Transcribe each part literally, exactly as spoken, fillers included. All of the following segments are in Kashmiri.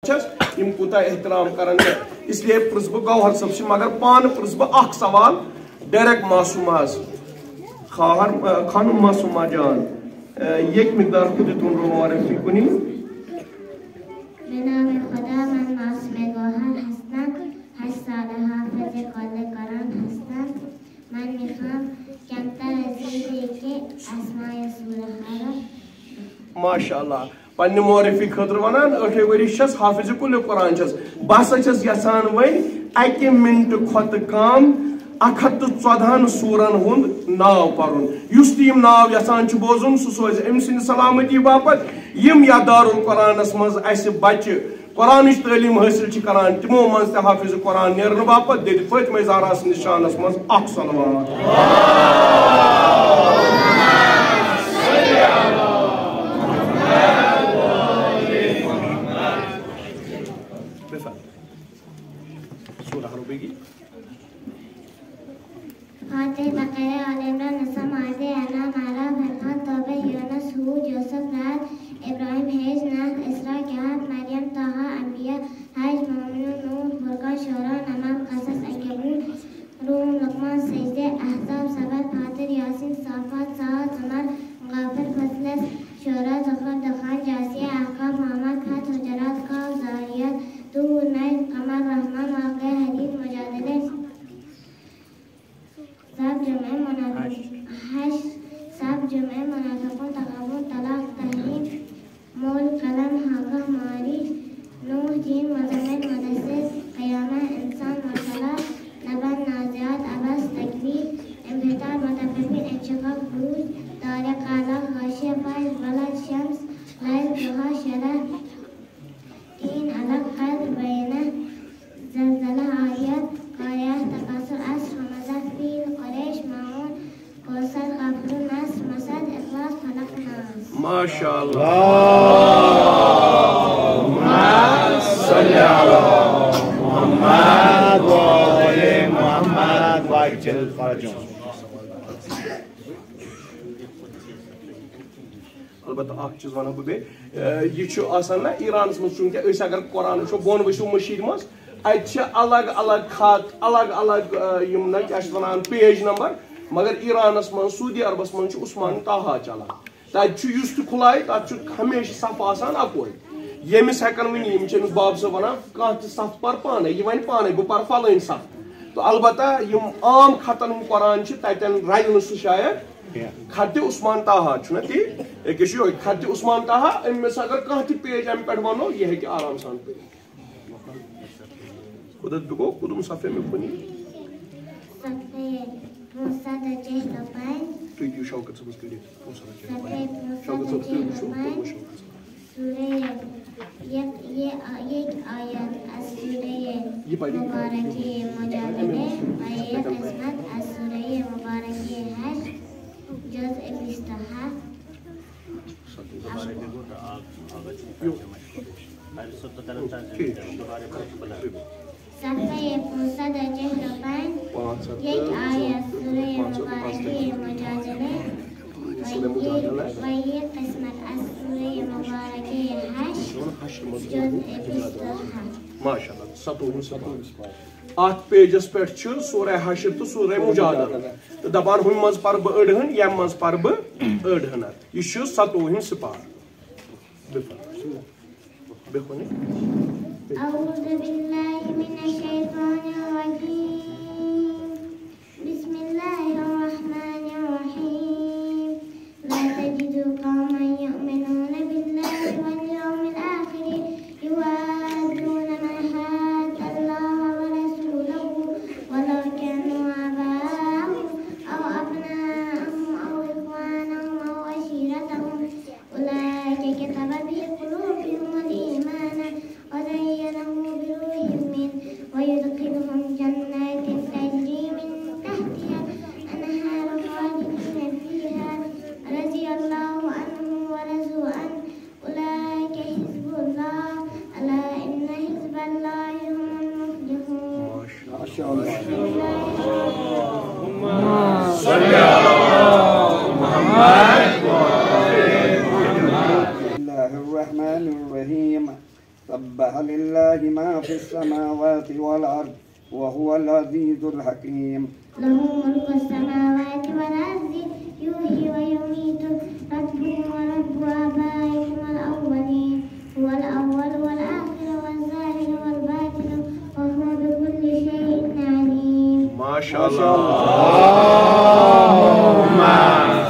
چھَس، یِم کوٗتاہ احترام کران چھِ۔ اس لیے پرٛژھ بہٕ گوہر صٲب سٕے، مگر پانہٕ پرٛژھ بہٕ اکھ سوال ڈائریکٹ معصومہ حظ۔ خواہر، آ، خانم معصومہ جان، آ، یک مقدار خود تُہُنٛد معرفی کُنی۔ به نام خدا، من معصومه گوهر هستم، هشت سال حافظ کل قرآن هستم. من می‌خوام کمتر از این که اسمای سوره ها رو ماشاءاللہ۔ پننہِ معرفی خٲطرٕ ونان، ٲٹھے ؤری چھَس، حافظ کل قرآن چھَس۔ بہٕ ہسا چھَس یژھان وۄنۍ اَکہِ منٹہٕ کھۄتہٕ کم اکھ ہتھ تہٕ ژۄدہن سورن ہُنٛد ناو پرُن۔ یُس تہِ یِم ناو یژھان چھُ بوزُن، سُہ سوزِ أمۍ سٕنٛدِ سلامتی باپتھ۔ یِم یتھ دارالقرآنس منٛز اسہِ بچہِ قرآنٕچ تعلیٖم حٲصِل چھِ کران، تِمو منٛز تہِ حافظ قرآن نیرنہٕ باپتھ دِتھ فاطمہ زہرا سٕنٛدِس شانس منٛز اکھ صلوات۔ بفرمایید۔ سورہ ہرو بیگی۔ فاتحه، بقره، آل عمران، نساء، مائده، انعام، اعراف، انفال، توبه، یونس، هود، یوسف، رعد، ابراهیم، حج، نحل، اسراء، کهف، مریم، طه، انبیاء، حج، مؤمنون، نوح، فرقان، شعراء، نمل، قصص، عنکبوت، روم، لقمان، سجده، احزاب، سبأ، فاطر، یاسین، صافات، سعد، زمر، غافر، فصلت، شعراء، زخرف، دخان، جاثیه، احقاف، محمد، فتح، حجرات، قاف، ذاریات، طور، نجم، قمر، رحمان، واقعه، حدید، مجادله، صف، جمعه، منافق، هشت، صف، جمعه، منافقون، تغابن، طلاق، تحریم، ملک، قلم، حاقه، معارج، نوح، جیم، مزمل، مدثر، قیامه، انسان، مرسلات، نبأ، نازعات، عبس، تکویر، انفطار، مطففین، انشقاق، بروج، طارق، علق، غاشیه، فجر، بلد، شمس، لیل، ضحی، شرح، تین، علق، قدر، بینه، زلزله، عادیات، قارعه، تکاثر، عصر، همزه، فیل، قریش، ماعون، کوثر، کافرون، نصر، مسد، اخلاص، فلق، ناس. ماشاءاللہ۔ اللهم صل على محمد وآل محمد وعجل فرجهم۔ البتہ اکھ چیٖز وَنہٕ بہٕ بیٚیہِ، اے، یہِ چھُ آسان نہ ایرانَس منٛز، چوٗنٛکہِ أسۍ اگر قرآن وٕچھو، بۄن ؤسِو مٔشیٖد منٛز، اَتہِ چھِ الگ الگ خط، الگ الگ، اے، یِم نہ کیٛاہ چھِ وَنان، پیج نمبر، مگر ایرانَس منٛز، سعودی عربَس منٛز چھُ عثمان طٰہٰ چلان۔ تَتہِ چھُ یُس تہِ کھُلایہِ، تَتھ چھُ ہمیشہِ صف آسان اَکوے۔ ییٚمِس ہٮ۪کَن وٕنہِ، یِم چھِ أمِس باب صٲب وَنان، کانٛہہ تہِ صف پَر پانَے، یہِ وَنہِ پانَے، بہٕ پَرٕ فَلٲنۍ صف۔ تہٕ البتہ یِم عام خطن ہُنٛد قرآن چھِ، تَتٮ۪ن رَلہِ نہٕ سُہ شاید۔ کینٛہہ۔ خطِ عثمان طٰہٰ چھُنہ تی؟ أکِس چھُ یِہوٚے خطِ عثمان طٰہٰ، أمِس اگر کانٛہہ تہِ پیج اَمہِ پٮ۪ٹھ وَنو، یہِ ہیٚکہِ آرام سان پٔرِتھ۔ خۄدا، بہٕ گوٚو کُدُم صفحے مےٚ کُنی؟ صفحے پانٛژھ ہَتھ تہٕ ژۄیہِ پنٛژاہ۔ تُہۍ دِیِو شوکت صٲبَس credit، پانٛژھ ہَتھ تہٕ ژۄیہِ پنٛژاہ۔ صفحے پانٛژھ ہَتھ تہٕ ژۄیہِ پنٛژاہ۔ شوکت صٲب، تُہۍ وٕچھِو، پانٛژھ ہَتھ۔ سورہ، یک، یہ، یک آیت از سورہ یہ پَرِ۔ مبارکہ مجادلہ، و یہ قسمت از سورہ مبارکہ حشر، جزء بیست و هفت۔ ٹھیٖک۔ صفحہ پانٛژھ ہَتھ تہٕ ژۄیہِ پنٛژاہ۔ پانٛژھ ہَتھ تہٕ یک آیت سورہ مبارکہ مجادلہ، و یہ، و یہ قسمت از سورہ مبارکہ حشر، جزء بیست و هفت۔ ماشاءاللہ، ستووُہِم سپارٕ۔ اَتھ پیجَس پٮ۪ٹھ چھُ سورہ حشر تہٕ سورہ مجادلہ۔ تہٕ دَپان، ہُمہِ منٛز پَرٕ بہٕ أڑہَن، ییٚمہِ منٛز پَرٕ بہٕ أڑہَن۔ یہِ چھُ ستووُہِم سپارٕ۔ بِلکُل۔ بِلکُل۔ أعوذ بالله من الشيطان الرجيم. بسم الله الرحمن الرحيم. لا تجد قوما يؤمنون بالله واليوم الآخر يوادون من حاد الله ورسوله ولو كانوا آباءهم أو أبناءهم أو إخوانهم أو عشيرتهم أولئك كتب في قلوبهم الإيمان وزينهم بروح منه ويدخلهم جنات تجري من تحتها الأنهار خالدين فيها رضي الله عنهم ورضوا عنه أولئك حزب الله ألا إن حزب الله هم المفلحون. ما شاء الله. صل على محمد. بسم الله الرحمن الرحيم. سبح لله ما في السماوات والأرض وهو العزيز الحكيم. له ملك السماوات والأرض يحيي ويميت. ربكم ورب آبائكم الأولين. هو الأول والآخر والظاهر والباطن وهو بكل شيء عليم. ما شاء الله. اللهم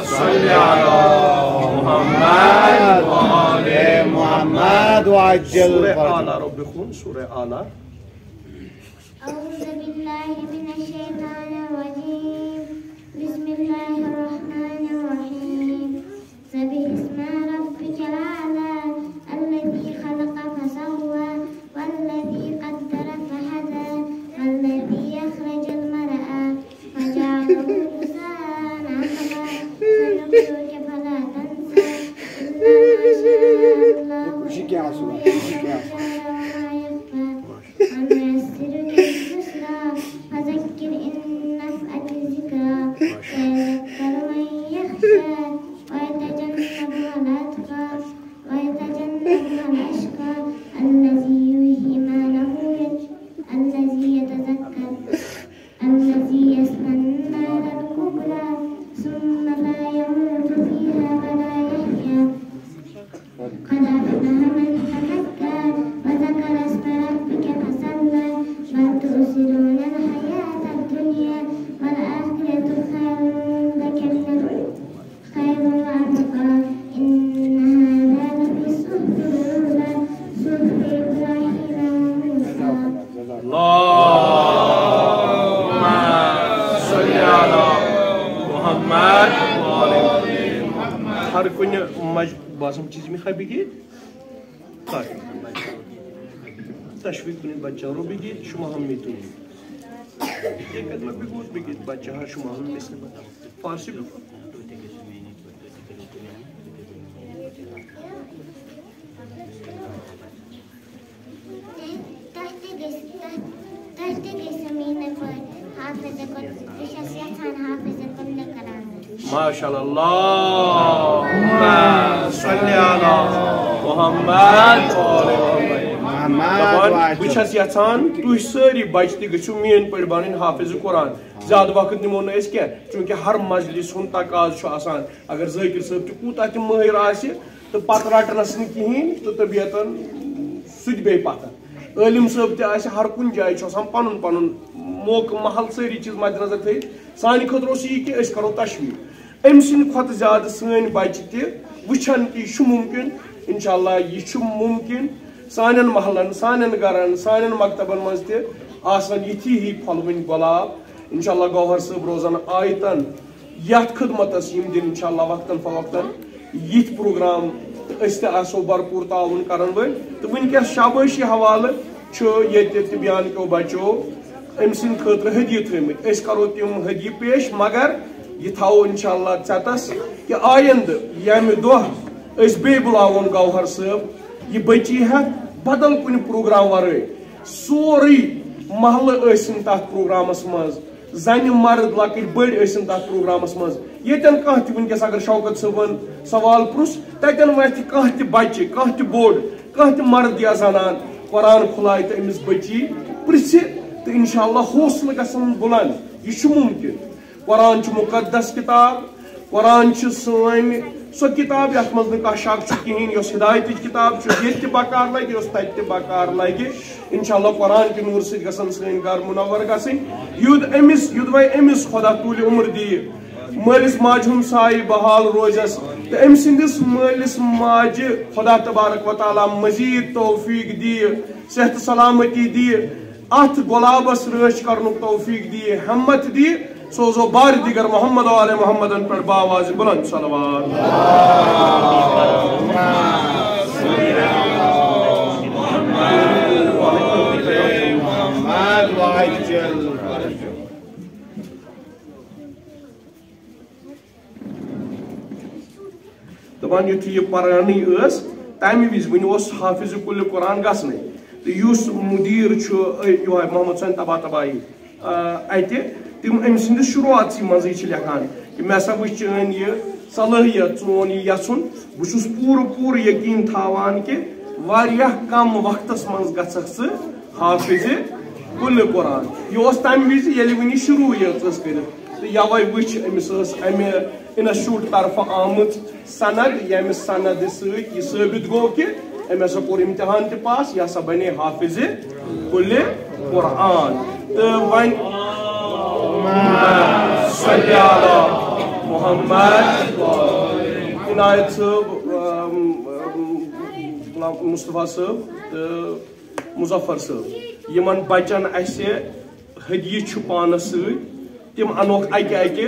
صل على محمد وآل محمد وعجل سورة فرجه. آلہ ربكم، سورة آلہ. أعوذ بالله من الشيطان الرجيم. بسم الله الرحمن الرحيم. سبح اسم ربك الأعلى. الذي خلق فسوى والذي قدر فهدى والذي أخرج المرعى فجعله غثاء أحوى. سنقرئك فلا تنسى إلا ما شاء الله. إنه لا يضيع أجر من يخشى. ونيسرك لليسرى فذكر إن نفعت الذكرى سيذكر من يخشى ويتجنبها الأتقى ويتجنبها الأشقى الذي يؤتي ماله يت- الذي يتزكى الذي يصلى النار الكبرى ثم لا يموت فيها ولا يحيا قد أفلح من تزكى وذكر اسم ربك فصلى بل تؤثرون الحياة الدنيا والآخرة خير لك من خير وأبقى إن هذا لفي الصحف الأولى صحف إبراهيم وموسى. اللهم صل على محمد وآل محمد. ہر کُنہِ مج-، باسم چیز میں خبی کی تشویق کُنہِ بچہ رو بھی گیت شما ہم میتونی. یہ کلمہ بھی گوت بھی گیت بچہ ہر شما ہم مثل فارسی بھی. تۄہہِ تہِ گٔژھ-، تۄہہِ، تۄہہِ تہِ گٔژھِو میٛٲنۍ پٲٹھۍ حافظ کُن، بہٕ چھَس یَژھان حافظ کُن نِکہٕ رَنُن۔ ماشاء اللہ۔ اللہم صل علی محمد۔ محمد دَپان، واجب۔ بہٕ چھَس یَژھان تُہۍ سٲری بَچہٕ تہِ گٔژھِو میٛٲنۍ پٲٹھۍ بَنٕنۍ حافظ قرآن۔ زیادٕ وقت نِمو نہٕ أسۍ کینٛہہ، چوٗنٛکہِ ہر مجلس ہُنٛد تقاضہٕ چھُ آسان۔ اگر ذٲکِر صٲب تہِ کوٗتاہ تہِ مٲہِر آسہِ، تہٕ پتہٕ رٹنس نہٕ کِہیٖنۍ تہٕ طبیعتن سُہ تہِ بیٚیہِ پتھر۔ عٲلِم صٲب تہِ آسہِ، ہر کُنہِ جایہِ چھُ آسان پنُن پنُن موقعہٕ محل، سٲری چیٖز مدِ نظر تھٲیِتھ۔ سانہِ خٲطرٕ اوس یہِ کہِ أسۍ کرو تشویٖق۔ أمۍ سٕنٛدِ کھۄتہٕ زیادٕ سٲنۍ بچہِ تہِ وٕچھن کہِ یہِ چھُ مُمکِن، انشاءاللہ یہِ چھُ مُمکِن۔ سانٮ۪ن محلن، سانٮ۪ن گرن، سانٮ۪ن مکتبن منٛز تہِ آسن یِتھی ہی پھۄلوٕنۍ گۄلاب۔ انشاءاللہ گوہر صٲب روزن آیتن یتھ خدمتس یِم دِن انشاءاللہ وقتاً فوقتاً یِتھۍ پروگرام، تہٕ أسۍ تہِ آسو بھرپوٗر تعاوُن کرن وٲلۍ۔ تہٕ وٕنکیٚس شابٲشی حوالہٕ چھُ ییٚتہِ تِبیان کیو بچو أمۍ سٕنٛدِ خٲطرٕ ہدیہِ تھٲومٕتۍ، أسۍ کرو تِم ہدیہِ پیش، مگر یہِ تھاوو انشاءاللہ ژٮ۪تس کہِ آیندٕ ییٚمہِ دۄہ أسۍ بیٚیہِ بُلاوون گوہر صٲب، یہِ بچی ہٮ۪تھ بدل کُنہِ پروگرام ورٲے۔ سورُے محلہٕ ٲسِن تَتھ پروگرامَس منٛز، زَنہِ مرد لۄکٕٹۍ بٔڑۍ ٲسِن تَتھ پروگرامَس منٛز۔ ییٚتٮ۪ن کانٛہہ تہِ وٕنکیٚس اگر شوکت صٲبَن سوال پرُژھ، تَتٮ۪ن وَتھِ کانٛہہ تہِ بَچہِ، کانٛہہ تہِ بوٚڑ، کانٛہہ تہِ مرد یا زنان قرآن کھُلایہِ تہٕ أمِس بٔچی پرٛژھِ، تہٕ انشاءاللہ حوصلہٕ گژھن بُلنٛد۔ یہِ چھُ مُمکِن۔ قرآن چھُ مُقدس کِتاب۔ قرآن چھِ سٲنۍ سۄ کِتاب یَتھ منٛز نہٕ کانٛہہ شک چھُ کِہیٖنۍ، یۄس ہِدایتٕچ کِتاب چھِ، ییٚتہِ تہِ بکار لَگہِ، یۄس تَتہِ تہِ بکار لَگہِ۔ انشاءاللہ قرآن کہِ نوٗرٕ سۭتۍ گژھن سٲنۍ گَرٕ مُنوَر گژھٕنۍ۔ یُتھ أمِس، یُتھ وۄنۍ أمِس خۄدا طوٗلہِ عمر دِیہِ، مٲلِس ماجہِ ہُنٛد سایہِ بحال روزٮ۪س، تہٕ أمۍ سٕنٛدِس مٲلِس ماجہِ خۄدا تبارک و تعالیٰ مزیٖد توفیٖق دِیہِ، صحت سلامتی دِیہِ، اتھ گۄلابس رٲچھ کرنُک توفیٖق دِیہِ، ہمت دِیہِ، سوزو بار دیگر محمد و آل محمدن پٮ۪ٹھ باوازِ بلند صلوات۔ دَپان یُتھُے یہِ پرانٕے ٲس، تَمہِ وِزِ وٕنہِ اوس حافظ کُلِ قرآن گژھنَے۔ تہٕ یُس مُدیٖر چھُ، أ، یِہوٚے محمد حسین طباطبایی، آ، اَتہِ، تِم أمۍ سٕنٛدِس شروٗعاتسٕے منٛزٕے چھِ لیکھان کہِ مےٚ ہسا وٕچھ چٲنۍ یہِ صلٲحیت، چون یہِ یَژھُن۔ بہٕ چھُس پوٗرٕ پوٗرٕ یقیٖن تھاوان کہِ واریاہ کم وقتس منٛز گژھکھ ژٕ حافظ کل قرآن۔ یہِ اوس تمہِ وِزِ ییٚلہِ وُنہِ شروع یٲژ ٲس کٔرِتھ۔ تہٕ یوے وٕچھ أمِس ٲس امہِ انسٹیٹیوٹ طرفہٕ آمٕژ سند، ییٚمہِ سند سۭتۍ یہِ ثٲبت گوٚو کہِ أمۍ ہسا کوٚر امتحان تہِ پاس، یہِ ہسا بنے حافظ کل قرآن۔ تہٕ وۄنۍ صلی علی محمد، عنایت صٲب، ام، ام، غلام مصطفیٰ صٲب تہٕ مظفر صٲب، یِمن بچن اسہِ ہدیہِ چھُ پانس سۭتۍ، تِم انوکھ اکہِ اکہِ،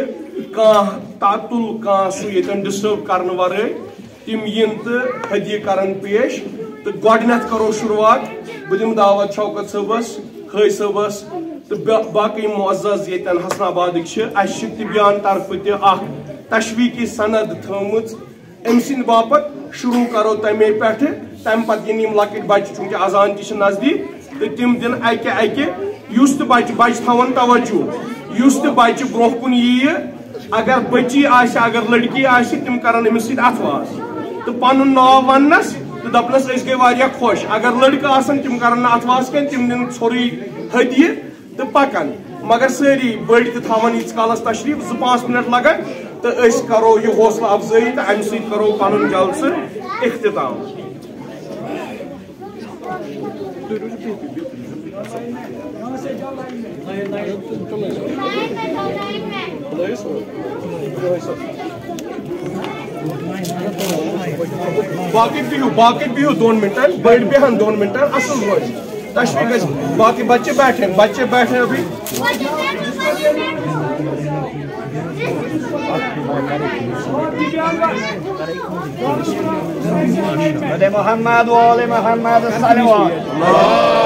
کانٛہہ تعطل، کانٛہہ سُہ ییٚتٮ۪ن ڈسٹرب کرنہٕ ورٲے تِم یِن تہٕ ہدیہِ کرن پیش۔ تہٕ گۄڈٕنیتھ کرو شروعات، بہٕ دِمہٕ دعوت شوکت صٲبس، حٲج صٲبس تہٕ با-، باقٕے معزز ییٚتٮ۪ن حسن آبادٕکۍ چھِ۔ اسہِ چھِ طبیان طرفہٕ تہِ اکھ تشویقی سند تھٲومٕژ أمۍ سٕنٛدِ باپتھ۔ شروع کرو تَمے پٮ۪ٹھٕ، تَمہِ پتہٕ یِن یِم لۄکٕٹۍ بچہٕ، چوٗنٛکہِ اذان تہِ چھِ نزدیٖک، تہٕ تِم دِن اَکہِ اَکہِ۔ یُس تہِ بچہٕ، بچہٕ تھاوَن توجہ، یُس تہِ بچہٕ برٛونٛہہ کُن یِیہِ، اگر بچی آسہِ، اگر لڑکی آسہِ، تِم کرن أمِس سۭتۍ اَتھٕ واس تہٕ پنُن ناو وننس تہٕ دپنس أسۍ گٔے واریاہ خۄش۔ اگر لڑکہٕ آسن، تِم کرن نہٕ اَتھٕ واس کینٛہہ، تِم دِن ژھوٚرُے ہدیہِ۔ تہٕ پکان، مگر سٲری بٔڑۍ تہِ تھاوان ییٖتِس کالس تشریٖف، زٕ پانٛژھ منٹ لگان، تہٕ أسۍ کرو یہِ حوصلہٕ افزٲیی تہٕ امہِ سۭتۍ کرو پنُن جلسہٕ اختتام۔ باقٕے بِہِو، باقٕے بِہِو دۄن منٹن، بٔڑۍ بیٚہن دۄن منٹن، اصل روزِ۔ تشریٖف گژھِ۔ باقٕے بچے بیٹھے، بچے بیٹھے ابھی۔ آل محمد و آل محمد صلوات۔